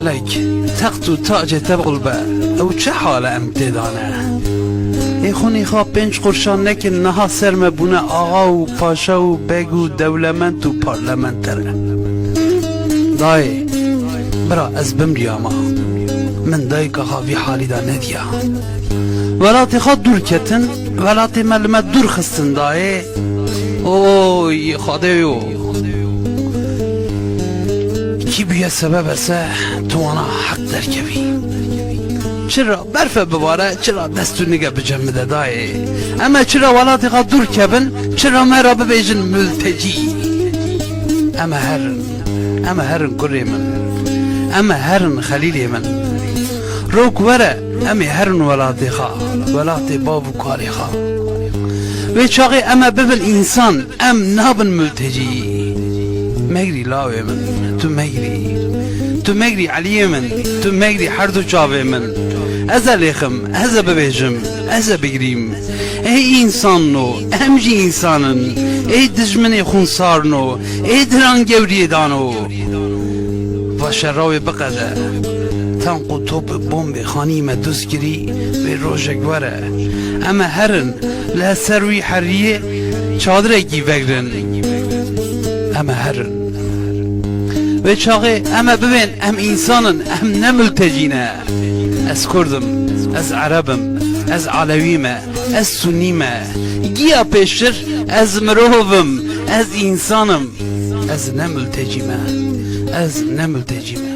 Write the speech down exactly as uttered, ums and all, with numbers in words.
Nek, text û tacê te qul be, ew çi hal e em tê de ne? Ê xwinî xwe pênc qurşan nekin, niha ser me bûne axa û paşa û beg û dewlemend û parlamenter. Dayê, bira ez bimriyama. Min dayika xwe vî halî de nediya. Welatê xwe dûr ketin, welatê me li me dûr xistin dayê. Oy, Xwedê yo. Kî bûye sebebe se tu wana heq derkevî? Çira berfe bibare, çira dest û nige bi cem min de dayê? Em e çira welatê xwe dûr kevin, çira me re bibêjin multecî? Em e herin, em e herin kurê min. Em e herin xelîlê min. Rok were, em ê herin welatê xwe, welatê bav û karê xwe. Wê çaxê em ê bibin însan, em nabin multecî. Megrî lawê min, tu megrî. Tu megrî Eliyê min, tu megrî her du çavê min. Ez ê lêxim, ez ê bibêjim, ez ê bigirîm. Ey însanno, em jî însan in. Ey dijminê xûnsarno, ey diran gewriyê dano. Va şera wê biqede. Tank û top û bombê xanî me dust kirî, wê rojek were. Em ê herin, li ser wî heriyê çadirekî vegirin. Em ê herin. Wê çaxê em ê bibên, em însan in, em ne multecî ne. Ez kurd im, ez ereb im, ez alewî me, ez sunî me. Giya pêştir ez mirov im, ez însan im. Ez ne multecî me, ez ne multecî me.